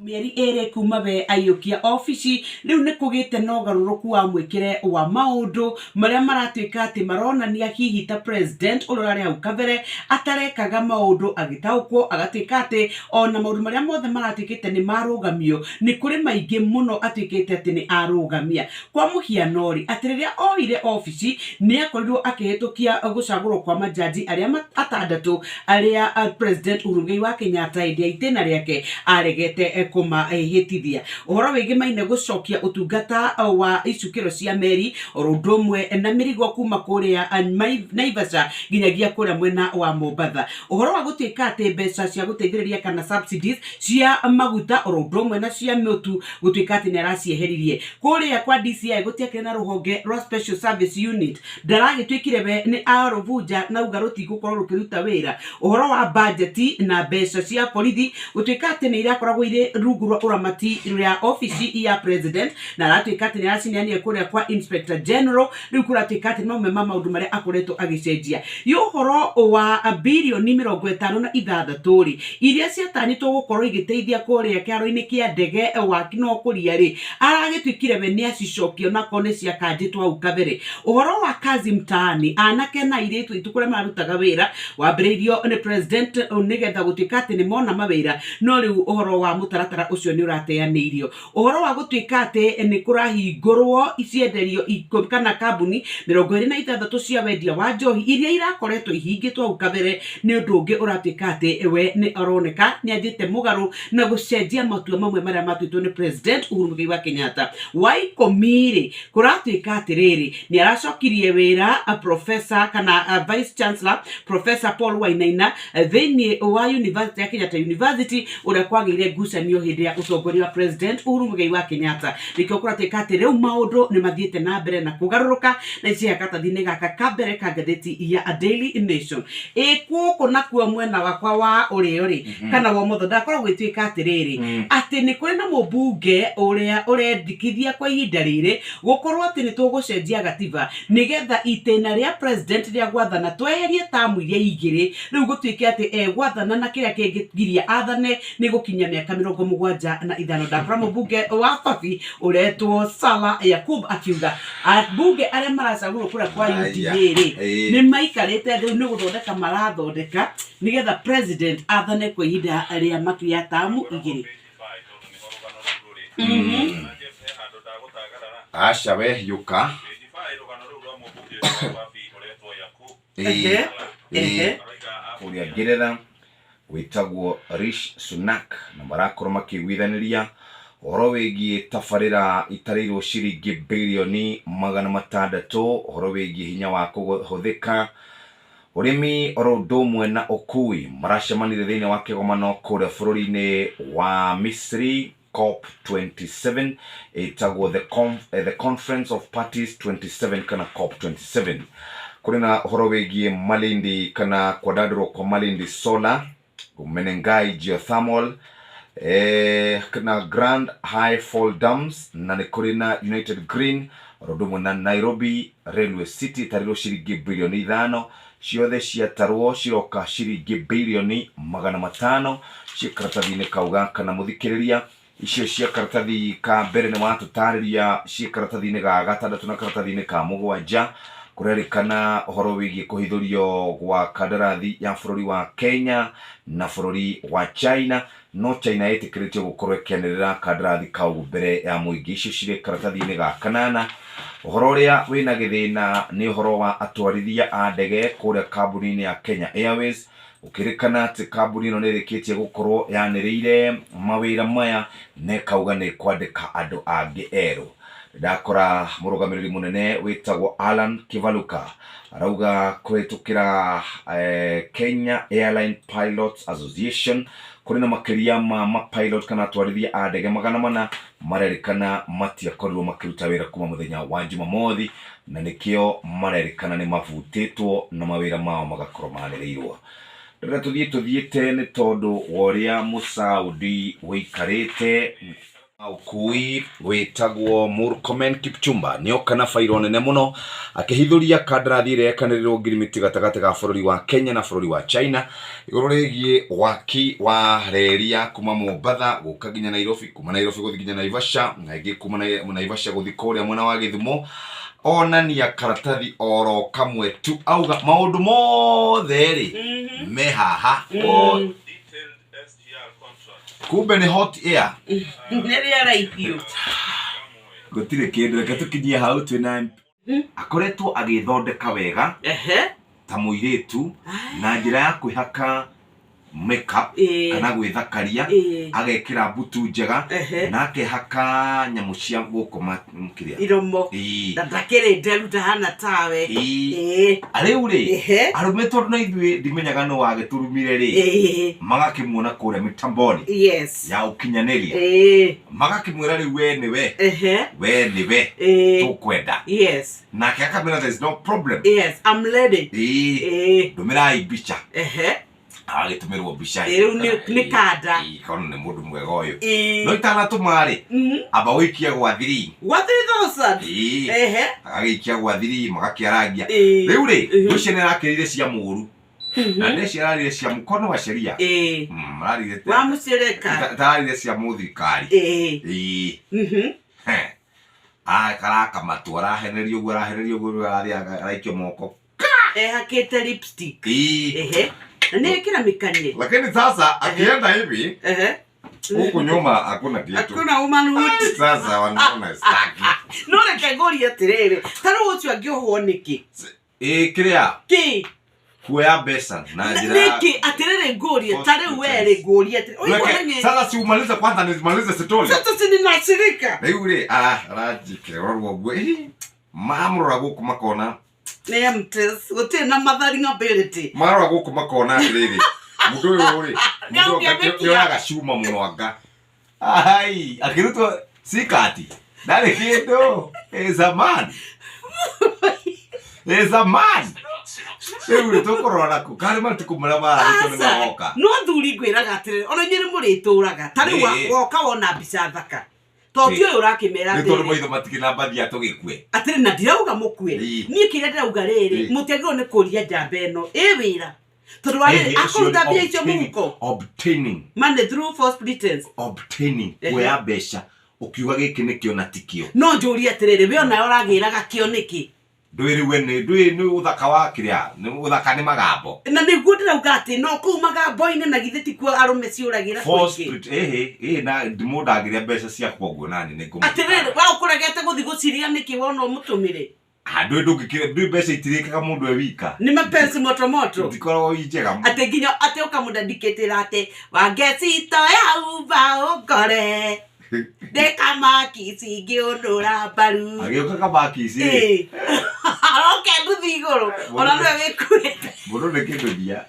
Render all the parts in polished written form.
Mĩeri ĩrĩ kuma we aiyũkia obici, rĩu nĩ kũgĩte na ũgarũrũku wa mwĩkĩre wa maũndũ marĩa maratuĩka atĩ maronania hihi ta president ũrĩa ũrarĩ hau kabere atarekaga maũndũ agĩtaũkwo, agatuĩka atĩ ona maũndũ marĩa mothe maratuĩkĩte nĩ marũgamio, nĩ kũrĩ maingĩ mũno atuĩkĩte atĩ nĩ arũgamia. Kwa mũhiano rĩ, atĩ rĩrĩa oire obici nĩ akorirwo akĩhĩtũkia gũcagũrwo kwa majaji arĩa atandatũ arĩa President Uhuru Muigai wa Kenyatta hĩndĩ ya itĩna rĩake aregete kũmahĩtithia. Ũhoro wĩgĩmaine gũcokia ũtungata wa icukĩro cia meri oro ũndũ ũmwe na mĩrigo kuma kũrĩa Naivasha nginyagia kũrĩa mwena wa Mombatha. Ũhoro wa gũtuĩka atĩ mbeca cia gũteithĩrĩria kana subsidies cia maguta oro ũndũ ũmwe na cia mũtu gũtuĩka atĩ nĩ aracieheririe. Kũrĩa kwa DCI gũtiakĩrĩ na rũhonge rwa Special Service Unit ndaragĩtuĩkire we nĩ arũbunja na auga rũtigũkorwo rũkĩruta wĩra. Ũhoro wa bajeti na mbeca cia borithi gũtuĩka atĩ nĩ irakoragwo irĩ rungu rwa ũramati rĩa obici ya president na aratuĩka atĩ nĩ aracineanire kũrĩa kwa Inspector General. Rĩu kũratuĩka atĩ nĩ mamwe ma maũndũ marĩa akoretwo agĩcenjia. Ĩ ũhoro wa birioni 56 rĩ, iria ciatanyĩtwo gũkorwo igĩteithia kũrĩa kĩharo-inĩ kĩa ndege waki na ũkũria rĩ, aragĩtuĩkire we nĩ acicokia onakorwo nĩ ciakanjĩtwo hau kabere. Ũhoro wa kazi mtaani, anake na airĩtu aitũ kũrĩa mararutaga wĩra, wambĩrĩirio nĩ president nĩgetha gũtuĩka atĩ nĩ mona mawĩra, no rĩu ũhoro wa mũtaratara ũcio nĩ ũrateanĩirio. Ũhoro wa gũtuĩka atĩ nĩ kũrahingũrwo cienderio kana kambuni 26 cia wendia wa njohi iria irakoretwo ihingĩtwo hau kabere nĩ ũndũ ũngĩ ũratuĩka atĩ we nĩ aroneka nĩ anjĩte mũgarũ na gũcenjia matua mamwe marĩa matuĩtwo nĩ President Uhuru Muigai wa Kenyatta. Wa ikũmi rĩ, kũratuĩka atĩrĩrĩ, nĩ aracokirie wĩra Professor kana Vice Chancellor Professor Paul Wainaina thĩinĩ wa University ya Kenyatta University ũrĩa kwagĩire ngucanio hĩndĩ ya ũtongoria wa President Uhuru Muigai wa Kenyatta. Nĩkĩo kũratuĩka atĩ rĩu maũndũ nĩ mathiĩte na mbere na kũgarũrũka na ici karatathi-inĩ gaka ka mbere ka ngathĩti ya Daily Nation. Ĩ gũkũ nakuo mwena wakwa wa ũrĩo rĩ kana wa ũmotho ndakorwo gũgĩtuĩka atĩrĩrĩ atĩ nĩ kũrĩ na mũmbunge ũrĩa ũrendekithia kwa ihinda rĩrĩ gũkorwo atĩ nĩ tũgũcenjia gatiba nĩgetha itĩna rĩa president rĩa gwathana tweherie tamu iria igĩrĩ rĩu gũtuĩke atĩ egwathana na kĩrĩa kĩngĩgiria athane nĩ gũkinyia mĩaka 75. Ndakora mũmbunge wa Babi ũretwo Salah Yakub akiuga ambunge arĩa maracagũrwo kũrĩa kwa UDA rĩ nĩ maikarĩte rĩu nĩ gũthondeka marathondeka nĩgetha president athane kwa ihinda rĩa makĩria tamu igĩrĩ. Aca we hiũka. Ehe, ehe. Kũrĩa Ngeretha wĩtagwo Rishi Sunak na marakorwo makĩiguithanĩria ũhoro wĩgiĩ tabarĩra itarĩirwo ciringi birioni 600 ũhoro wĩgiĩ hinya wa kũhũthĩka ũrĩmi oro ũndũ ũmwe na ũkui maracemanirie thĩinĩ wa kĩgomano kũrĩa bũrũri-inĩ wa Misri COP27 ĩtagwo the, Conf, the Conference of Parties 27 kana COP27 kũrĩ na ũhoro wĩgiĩ Malindi kana kwandandũrwo kwa Malindi Solar Menengai Geothermal na Grand High Fall Dams na nĩ kũrĩ na United Green oro ũndũ ũmwe na Nairobi Railway City ĩtarĩrwo ciringi birioni 5 ciothe ciatarwo ciroka ciringi birioni 500 ciĩ karatathi-inĩ kau gaka na mũthikĩrĩria icio cia karatathi ka mbere nĩ watũtarĩria ciĩ karatathi-inĩ ga gatandatũ na karatathi-inĩ ka mũgwanja kũrerĩkana ũhoro wĩgiĩ kũhithũrio gwa kandarathi ya bũrũri wa Kenya na bũrũri wa China no China ĩtĩkĩrĩtio gũkorwo ĩkĩanĩrĩra kandarathi kau mbere ya mũingĩ icio cirĩ karatathi-inĩ ga kanana ũhoro ũrĩa wĩna gĩthĩna nĩ ũhoro wa atwarithia a ndege kũrĩa kambuni-inĩ ya Kenya Airways gũkĩrĩkana atĩ kambuni ĩno nĩ ĩrĩkĩtie gũkorwo yanĩrĩire mawĩra maya na ĩkauga nĩ ĩkwandĩka andũ angĩ erũ ndakora mũrũgamĩrĩri mũnene wĩtagwo Alan Kivaluka arauga kũhĩtũkĩra Kenya Airline Pilots Association kũrĩ na makĩria ma mapilot kana atwarithia a ndege 400 marerĩkana matiakorirwo makĩruta wĩra kuma mũthenya wa Jumamothi na nĩkĩo marerĩkana nĩ mabutĩtwo na mawĩra mao magakorwo manĩrĩirwo. Ndĩrenda tũthiĩ tũthiĩte nĩ tondũ wa ũrĩa Mũsaudi wĩikarĩte. Ũkui wĩtagwo Murkomen Kipchumba nĩoka na bairo nene mũno akĩhithũria kandarathi ĩrĩa yekanĩrĩrwo ngirimiti gatagatĩ ga bũrũri wa Kenya na bũrũri wa China igũrũ rĩgiĩ waki wa reri ya kuma Mombatha gũka nginya Nairobi, kuma Nairobi gũthiĩ nginya Naivasha na ĩngĩ kuma Naivasha gũthiĩ kũrĩa mwena wa Gĩthumo. Onania karatathi oro kamwe tu auga maũndũ mothe rĩ me haha. Kumbe nĩ hot air. Nĩ rĩera ihiũ. Gũtirĩ kĩndũ, reke tũkinyie hau twĩna akoretwo agĩthondeka wega ta mũirĩtu na njĩra ya kwĩhaka makeup kana gwĩthakaria, agekĩra mbutu njega na akehaka nyamũ cia gũkoma kĩrĩa iromo. Na ndakĩrĩ nderu, ndahana tawe. Rĩu rĩ, arũme tondũ na ithuĩ ndimenyaga nũ wagĩtũrumire rĩ, magakĩmuona kũrĩa mĩtamboni ya ũkinyanĩria, magakĩmwĩra rĩu we nĩwe, we nĩwe tũkwenda. Nake akamwĩra there is no problem. Yes, I'm ready. Ndũmĩrai mbica. Agagĩtũmĩrwo mbica. Rĩu nĩ kanda. Kona nĩ mũndũ mwega ũyũ. No itanatũma rĩ, amba ũikie gwa thiri. Gwa 3000. Agagĩikia gwa thiri, magakĩarangia. Rĩu rĩ, ngwĩciria nĩ arakĩrire cia mũru na ndeci ararire cia mkono wa sheria. Ararire wa mũcereka. Tararire cia mũthirikari. He. Karaka matu, arahenerio ũguo, arahenerio ũguo, rĩu arathiĩ araikio moko. Ehakĩte lipstick. Na nĩ ĩkĩra mĩkanye. Lakini sasa akienda hivi huku nyuma hakuna kitu. Hakuna womanhood. Sasa wanaona staki. No reke ngũrie atĩrĩrĩ, ta rĩu ũcio angĩohwo nĩkĩ? Ĩ kĩrĩa? Kĩ? Kuoya mbeca na njĩra ya Nĩkĩ? Atĩrĩrĩ, ngũrie, ta rĩu werĩ ngũrie atĩrĩ, ũiguo nĩ Sasa si umalize kwanza, nimalize story. Sasa si ninashirika. Rĩu rĩ, aranjĩkĩra ũguo ũguo. Mamũrora gũkũ makona nĩ empties, gũtirĩ na mothering ability. Marora gũkũ makona atĩrĩrĩ, mũndũ ũyũ rĩ, mũndũ Nĩaumia mĩkia. nĩoyaga cuma mũno anga ai akĩrutwo sikati ndarĩ kĩndũ. Is a man, is a man. Rĩu rĩ, tũkũrora nakũ karĩ matukũ marĩa mararĩtwo nĩ Aca, magoka. No thuri ngwĩraga atĩrĩrĩ, ona inyuĩ nĩ mũrĩtũraga ta rĩu woka wona mbica thaka to ti ũyũ ũrakĩmera Nĩ tondũ atĩrĩrĩ. Maitho matikĩ na mbathi tũgĩkue. Atĩrĩ, na ndirauga mũkue. Niĩ kĩrĩa ndĩrauga rĩrĩ, mũtiagĩrĩirwo nĩ kũria njamba ĩno ĩ wĩra tondũ wa rĩrĩ, Ĩhĩ, ũcio akũruta nĩ mbia icio obtaining- mũhuko obtaining money through false pretense. Obtaining, kuoya mbeca ũkiuga gĩkĩ nĩkĩo na tikĩo. No njũrie atĩrĩrĩ, we onawe ũragĩraga kĩo nĩkĩ? Ndũĩ rĩu we nĩ ndũĩ nĩ ũthaka wa kĩrĩa nĩ ũthaka nĩ magambo. Na nĩguo ndĩrauga atĩ no kũu magambo-inĩ, na githĩ tikuo arũme ciũragĩra False kũingĩ? ĩhĩ ĩhĩ, na mũndũ angĩrĩa mbeca ciakwa ũguo nani nĩ ngũmũ. Atĩrĩrĩ, we ũkũregete gũthiĩ gũciria nĩkĩ wona ũmũtũmĩre? Ndũĩ ndũngĩkĩrĩa, ndũĩ mbeca itirĩkaga mũndũ e wika. Nĩ mapenzi moto moto. Itikoragwo i njega. Atĩ nginya atĩ ũkamũdedicatĩra atĩ wangecito ya uba ũngore ndĩkamaki cingĩũnũra mbaru. Agĩũka kamaki ici rĩ. Aroke nduthi igũrũ ona nĩwe wĩkuĩte. Mũndũ nĩ kĩndũthia.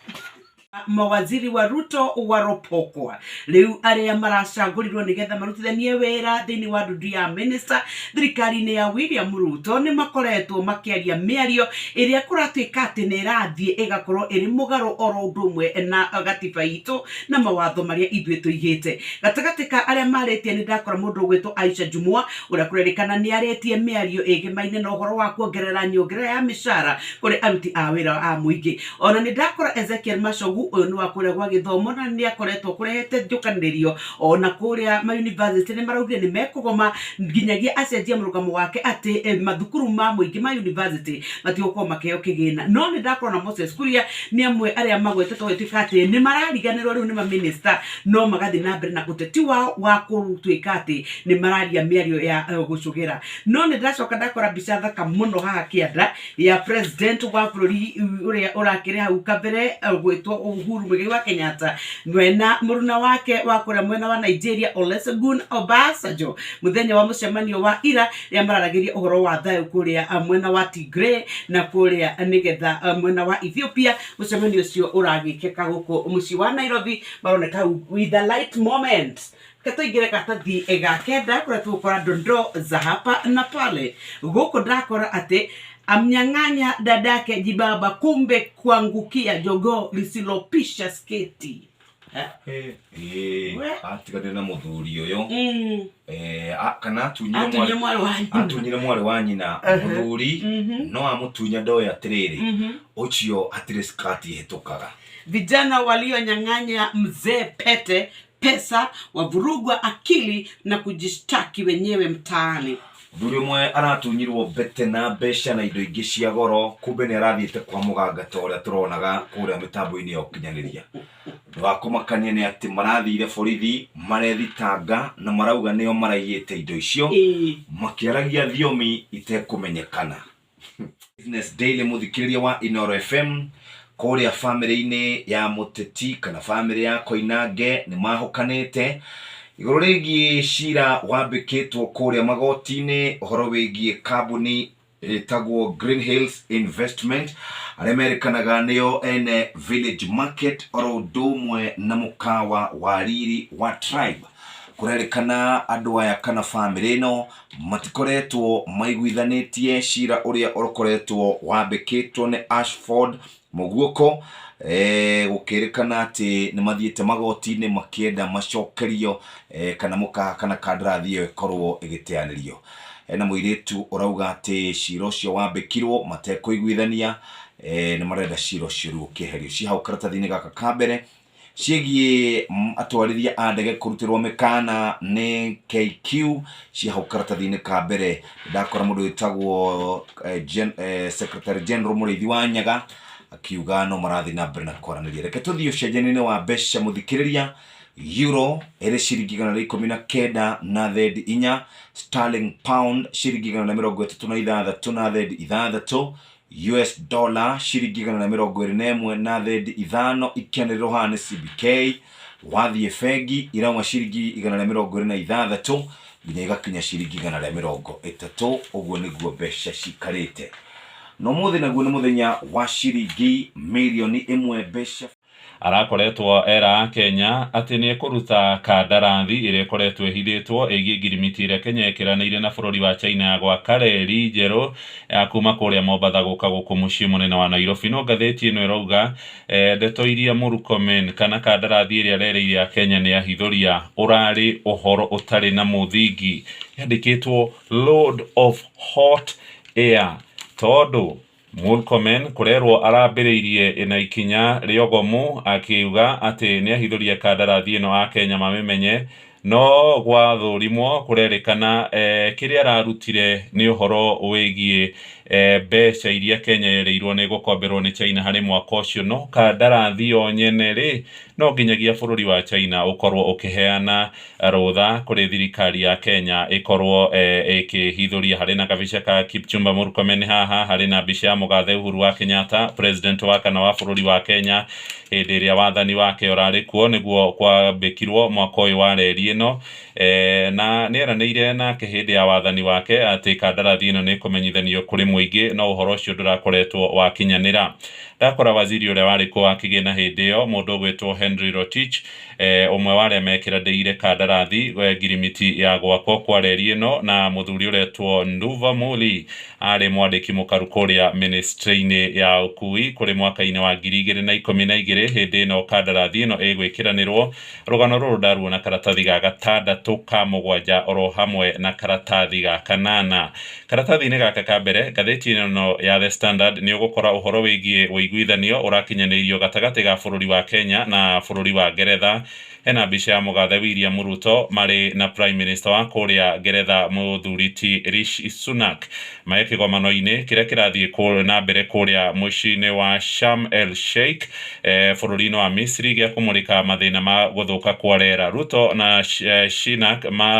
Mawaziri wa Ruto waropokwa rĩu arĩa maracagũrirwo nĩgetha marutithanie wĩra thĩinĩ wa ndundu ya minister thirikari-inĩ ya William Ruto nĩ makoretwo makĩaria mĩario ĩrĩa kũratuĩka atĩ nĩ ĩrathiĩ ĩgakorwo ĩrĩ mũgarũ oro ũndũ ũmwe na gatiba itũ na mawatho marĩa ithuĩ tũigĩte. Gatagatĩ ka arĩa marĩtie nĩ ndakora mũndũ ũgwĩtwo Aisha Jumwa, ũrĩa kũrerĩkana nĩ arĩtie mĩario ĩgemaine na ũhoro wa kuongerera nyongerera ya mĩcara kũrĩ aruti a wĩra a mũingĩ. Ona nĩ ndakora Ezekiel Machogu, ũyũ nĩ wa kũrĩa gwa gĩthomo na nĩ akoretwo kũrehete njũkanĩrĩrio ona kũrĩa ma university nĩ maraugire nĩ mekũgoma nginyagia acenjie mũrũgamo wake atĩ mathukuru ma mũingĩ ma university matigũkorwo makĩheo kĩgĩna. No nĩ ndakora na Moses Kuria nĩ amwe arĩa magwetetwo gũtuĩka atĩ nĩ marariganĩrwo rĩu nĩ maminista no magathiĩ na mbere na ũteti wao wa gũtuĩka atĩ nĩ mararia mĩario ya gũcũgĩra. No nĩ ndacoka ndakora mbica thaka mũno haha kĩanda ya president wa bũrũri ũrĩa ũrakĩrĩ hau kabere gwĩtwo Uhuru Muigai wa Kenyatta mwena mũruna wake wa kũrĩa mwena wa Nigeria Olusegun Obasanjo mũthenya wa mũcemanio wa ira rĩrĩa mararagĩria ũhoro wa thayũ kũrĩa mwena wa Tigray na kũrĩa nĩgetha mwena wa Ethiopia. Mũcemanio ũcio ũragĩkĩka gũkũ mũciĩ wa Nairobi, maroneka with a light moment. Reke tũingĩre karatathi ga kenda kũrĩa tũgũkora dondoo za hapa na pale. Gũkũ ndakora atĩ amnyang'anya dadake jibaba, kumbe kuangukia jogoo lisilopisha sketi. Ĩĩ, We. atiganire na mũthuri ũyũ. Kana atunyire Atunyire mwarĩ mwarĩ wa nyina. Atunyire mwarĩ wa nyina. Mũthuri no amũtunya ndoĩ atĩrĩrĩ, ũcio hatirĩ skati ĩhĩtũkaga. Vijana walionyang'anya mzee pete, pesa, wavurugwa akili na kujishtaki wenyewe mtaani. Mũthuri ũmwe aratunyirwo mbete na mbeca na indo ingĩ cia goro, kumbe nĩ arathiĩte kwa mũganga ta ũrĩa tũronaga kũrĩa mĩtambo-inĩ ya ũkinyanĩria. Ũndũ wa kũmakania nĩ atĩ marathire borithi marethitanga na marauga nĩo maraiyĩte indo icio, makĩaragia thiomi itekũmenyekana. Business Daily, mũthikĩrĩria wa Inoro FM, kũrĩa bamĩrĩ-inĩ ya mũteti kana bamĩrĩ ya Koinange nĩ mahũkanĩte igũrũ rĩgiĩ cira wambĩkĩtwo kũrĩa magoti-inĩ ũhoro wĩgiĩ kambuni ĩtagwo Green Hills Investment, arĩa merĩkanaga nĩo ene Village Market oro ũndũ ũmwe na mũkawa wa Riri wa Tribe. Kũrerĩkana andũ aya kana bamĩrĩ ĩno matikoretwo maiguithanĩtie cira ũrĩa ũkoretwo wambĩkĩtwo nĩ Ashford Mũguoko, gũkĩrĩkana atĩ nĩ mathiĩte magoti-inĩ makĩenda macokerio, kana mũkaha kana kandarathi ĩyo ĩkorwo ĩgĩteanĩrio. Hena mũirĩtu ũrauga atĩ cira ũcio wambĩkirwo matekũiguithania, nĩ marenda cira ũcio rĩu ũkĩeherio. Ci hau karatathi-inĩ gaka ka mbere ciĩgiĩ atwarithia a ndege kũrutĩrwo mĩkana nĩ KQ, ci hau karatathi-inĩ ka mbere. Ndakora mũndũ wĩtagwo Secretary General Mũrĩithi wa Nyaga akiuga no marathiĩ na mbere na kwaranĩria. Reke tũthiĩ ũcenjania-inĩ wa mbeca, mũthikĩrĩria. Euro ĩrĩ ciringi 119 na thendi 4, sterling pound ciringi 136 na thendi 6, US dollar ciringi 121 na thendi 5 ikĩanĩrĩrwo haha nĩ CBK. Wathiĩ bengi irauma ciringi 126 nginya igakinya ciringi 130. Ũguo nĩguo mbeca cikarĩte. Na ũmũthĩ naguo nĩ mũthenya wa ciringi mirioni 1 mbeca. Arakoretwo era Kenya atĩ nĩ ekũruta kandarathi ĩrĩa ĩkoretwo ĩhithĩtwo ĩgiĩ ngirimiti ĩrĩa Kenya ĩkĩranĩire na bũrũri wa China ya gwaka reri njerũ ya kuma kũrĩa Mombatha gũka gũkũ mũciĩ mũnene wa Nairobi. No ngathĩti ĩno ĩrauga ndeto iria Murkomen kana kandarathi ĩrĩa arereire ya Kenya nĩ ahithũria ũrarĩ ũhoro ũtarĩ na mũthingi, yandĩkĩtwo load of hot air, tondũ Murkomen kũrerwo arambĩrĩirie na ikinya rĩogomu akiuga atĩ nĩ ahithũria kandarathi ĩno a Kenya mamĩmenye, no gwathũrimwo kũrerĩkana kĩrĩa ararutire nĩ ũhoro wĩgiĩ mbeca iria Kenya yerĩirwo nĩ gũkomberwo nĩ China harĩ mwaka ũcio, no kandarathi yo nyene rĩ, no nginyagia bũrũri wa China ũkorwo ũkĩheana rũtha kũrĩ thirikari ya Kenya ĩkorwo ĩkĩhithũria. Harĩ na kabica ka Kipchumba Murkomen haha, harĩ na mbica ya mũgathe Uhuru wa Kenyatta, president wa kana wa bũrũri wa Kenya hĩndĩ ĩrĩa wathani wake ũrarĩ kuo, nĩguo kwambĩkirwo mwaka ũyũ wa reri ĩno, na nĩ eranĩire nake hĩndĩ ya wathani wake atĩ kandarathi ĩno nĩ ĩkũmenyithanio kũrĩ mũingĩ, no ũhoro ũcio ndũrakoretwo wakinyanĩra. Ndakora waziri ũrĩa warĩ kuo wa kĩgĩna hĩndĩ ĩyo, mũndũ ũgwĩtwo Henry Rotich, ũmwe wa arĩa mekĩranĩire kandarathi ngirimiti ya gwakwo kwa reri ĩno, na mũthuri ũretwo Nduva Muli arĩ mwandĩki mũkaru kũrĩa ministry-inĩ ya ũkui kũrĩ mwaka-inĩ wa 2012 hĩndĩ ĩno kandarathi ĩno ĩgwĩkĩranĩrwo. Rũgano rũrũ ndaruona karatathi ga gatandatũ ka mũgwanja oro hamwe na karatathi ga kanana. Karatathi-inĩ gaka ka mbere ngathĩti ĩno ya The Standard nĩ ũgũkora ũhoro wĩgiĩ ũiguithanio ũrakinyanĩirio gatagatĩ ga bũrũri wa Kenya na bũrũri wa Ngeretha. Hena mbica ya mũgathe William Ruto marĩ na Prime Minister wa kũrĩa Ngeretha mũthuri ti Rishi Sunak marĩ kĩgomano-inĩ kĩrĩa kĩrathiĩ na mbere kũrĩa mũciĩ-inĩ wa Sharm el Sheikh, bũrũri-inĩ wa Misri, gĩa kũmũrĩka mathĩna ma gũthũka kwa rĩera. Ruto na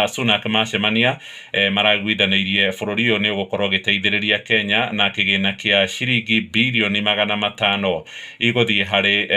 Sunak macemania, maraiguithanĩirie bũrũri ũyũ nĩ ũgũkorwo ũgĩteithĩrĩria Kenya na kĩgĩna kĩa ciringi birioni 500 igũthiĩ harĩ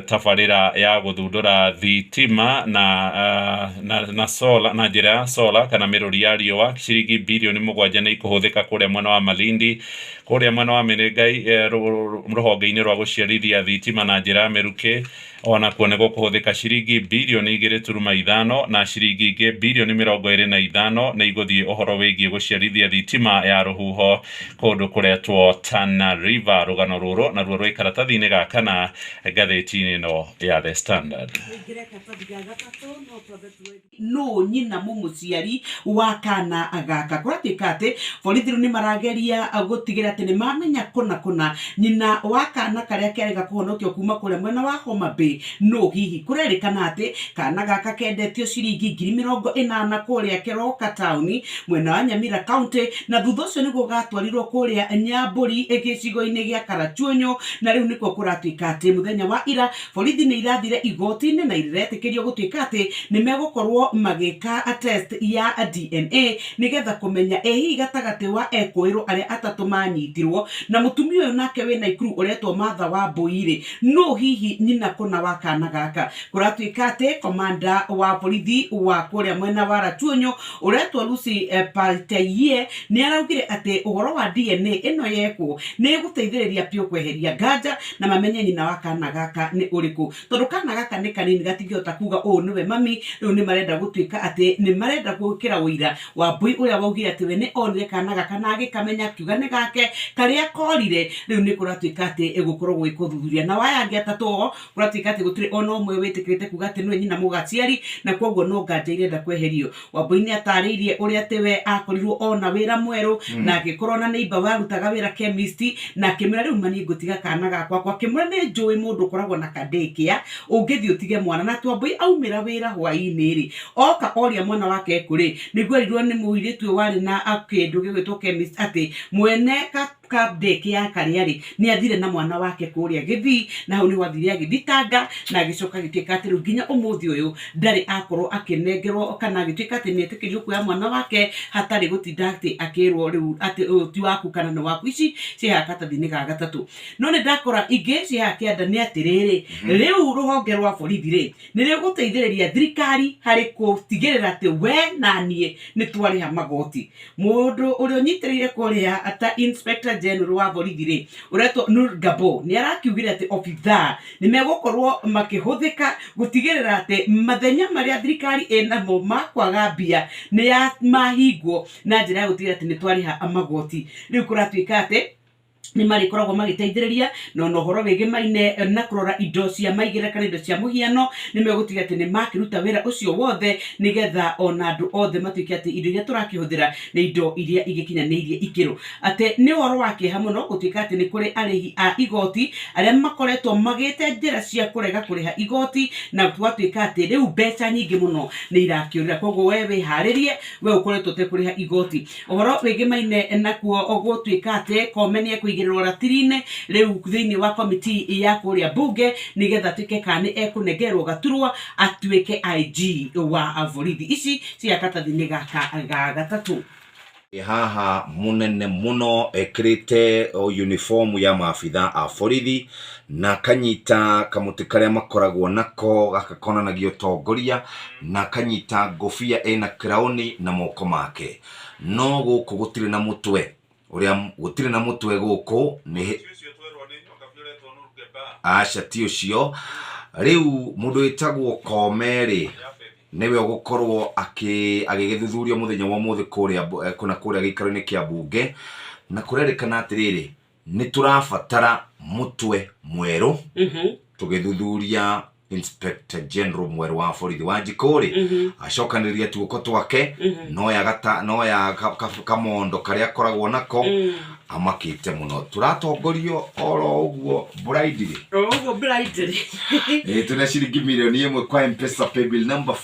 tabarĩra ya gũthundũra thitima na solar, na njĩra ya solar kana mĩrũri ya riũa. Ciringi birioni 7 nĩ ikũhũthĩka kũrĩa mwena wa Malindi, kũrĩa mwena wa Menengai, rũhonge-inĩ rwa gũciarithia thitima na njĩra ya mĩrukĩ. Onakuo nĩ gũkũhũthĩka ciringi birioni 2.5 na ciringi ingĩ birioni 25 nĩ igũthiĩ ũhoro wĩgiĩ gũciarithia thitima ya rũhuho kũndũ kũretwo Tana River. Rũgano rũrũ naruo rwĩ karatathi-inĩ ga kana ngathĩti-inĩ ĩno ya The Standard. Tũingĩre karatathi ga gatatũ no twambe tuwe nũ nyina mũmũciari wa kana gaka. Kũratuĩka atĩ borithi rĩu nĩ marageria gũtigĩrĩra atĩ nĩ mamenya kũna kũna nyina wa kana karĩa kerĩga kũhonokio kuma kũrĩa mwena wa Homa Bay nũ hihi. Kũrerĩkana atĩ kana gaka kendetio ciringi 80,000 kũrĩa Keroka taũni mwena wa Nyamira County, na thutha ũcio nĩguo gatwarirwo kũrĩa Nyambũri gĩcigo-inĩ gĩa Karachuonyo, na rĩu nĩkuo kũratuĩka atĩ mũthenya wa ira borithi nĩ irathire igoti-inĩ na iretĩkĩrio gũtuĩka atĩ nĩ megũkorwo magĩka test ya DNA nĩgetha kũmenya ĩ hihi gatagatĩ wa ekũĩrwo arĩa atatũ manyitirwo na mũtumia ũyũ nake wĩ Naikuru ũretwo Martha Wambui rĩ, nũ hihi nyina kũna wa kana gaka. Kũratuĩka atĩ komanda wa borithi wa kũrĩa mwena wa Rachuonyo ũretwo Lucy Paltayie nĩ araugire atĩ ũhoro wa DNA ĩno yekwo nĩ ĩgũteithĩrĩria biũ kweheria nganja na mamenye nyina wa kana gaka nĩ ũrĩkũ, tondũ kana gaka nĩ kanini gatingĩhota kuga ũũ nĩwe mami. Rĩu nĩ marenda gũtuĩka atĩ nĩ marenda gwĩkĩra ũira Wambui ũrĩa waugire atĩ we nĩ onire kana gaka na agĩkamenya akiuga nĩ gake karĩa korire. Rĩu nĩ kũratuĩka atĩ ĩgũkorwo gwĩka ũthuthuria na waya angĩ atatũ o kũratuĩka atĩ gũtirĩ ona ũmwe wĩtĩkĩrĩte kuga atĩ nĩwe nyina mũgaciari, na koguo no nganja irenda kweherio. Wambui nĩ atarĩirie ũrĩa atĩ we akorirwo ona wĩra mwerũ na agĩkorwo na neighbor warutaga wĩra chemist, na akĩmwĩra rĩu mani ngũtiga kana gakwa kwa, akĩmwĩra nĩ njũĩ mũndũ ũkoragwo na ka daycare ũngĩthiĩ ũtige mwana. Na atĩ Wambui aumĩra wĩra hwaĩ-inĩ rĩ, oka oria mwana wake kũrĩ, nĩguo erirwo nĩ mũirĩtu ũyũ warĩ na kĩndũ gĩgwĩtwo chemist atĩ mwene ka ka daycare karĩa rĩ nĩ athire na mwana wake kũrĩa Gĩthii, na hau nĩho athire agĩthitanga na agĩcoka agĩtuĩka atĩ rĩu nginya ũmũthĩ ũyũ ndarĩ akorwo akĩnengerwo kana agĩtuĩka atĩ nĩ etĩkĩrio kuoya mwana wake hatarĩ gũtinda atĩ akĩrwo rĩu atĩ ũyũ ti waku kana nĩ waku. Ici ciĩ haha karatathi-inĩ ga gatatũ. No nĩ ndakora ingĩ ciĩ haha kĩanda nĩ atĩrĩrĩ, rĩu rũhonge rwa borithi rĩ nĩ rĩgũteithĩrĩria thirikari harĩ gũtigĩrĩra atĩ we na niĩ nĩ twarĩha magoti. Mũndũ ũrĩa ũnyitĩrĩire kũrĩa ta Inspector General wa borithi rĩ, ũretwo Nur Gabo, nĩ arakiugire atĩ obithaa nĩ megũkorwo makĩhũthĩka gũtigĩrĩra atĩ mathenya marĩa thirikari ĩnamo ma kwaga mbia nĩ mahingwo na njĩra ya gũtigĩrĩra atĩ nĩ twarĩha magoti. Rĩu kũratuĩka atĩ nĩ marĩkoragwo magĩteithĩrĩria na ona ũhoro wĩgĩmaine na kũrora indo cia maigĩrĩra kana indo cia mũhiano, nĩ megũtiga atĩ nĩ makĩruta wĩra ũcio wothe nĩgetha ona andũ othe matuĩke atĩ indo iria tũrakĩhũthĩra nĩ indo iria igĩkinyanĩirie ikĩro. Atĩ nĩ ũhoro wa kĩeha mũno gũtuĩka atĩ nĩ kũrĩ arĩhi a igoti arĩa makoretwo magĩte njĩra cia kũrega kũrĩha igoti, na gwatuĩka atĩ rĩu mbeca nyingĩ mũno nĩ irakĩũrĩra. Koguo we wĩharĩrie, we ũkoretwo ũtekũrĩha igoti. Ũhoro wĩgĩmaine nakuo gũtuĩka atĩ Koome nĩ ekũigĩrĩrwo ratiri-inĩ rĩu thĩinĩ wa komiti ya kũrĩa mbunge nĩgetha atuĩke kana nĩ ekũnengerwo gaturwa atuĩke IG wa borithi. Ici cia karatathi-inĩ gaka ga gatatũ. Haha mũnene mũno ekĩrĩte uniform ya maabitha a borithi na akanyita kamũtĩ karĩa makoragwo nako gaka konanagia ũtongoria, na akanyita ngũbia ĩna kĩraũni na moko make. No gũkũ gũtirĩ na mũtwe, ũrĩa gũtirĩ na mũtwe gũkũ nĩ aca ti ũcio. Rĩu mũndũ wĩtagwo Koome rĩ, nĩwe ũgũkorwo agĩgĩthuthurio mũthenya wa ũmũthĩ kũrĩa kũna kũrĩa gĩikaro-inĩ kĩa mbunge, na kũrerĩkana atĩrĩrĩ, nĩ tũrabatara mũtwe mwerũ tũgĩthuthuria Inspector General mwerũ wa borithi wa Njikũ rĩ, acokanĩrĩria tuoko twake, noya gata noya kamondo karĩa akoragwo nako, amakĩte mũno. Tũratongorio oro ũguo blindly. O ũguo blindly. Ĩĩ, twĩna ciringi 1,000,000 kwa M-Pesa paybill number.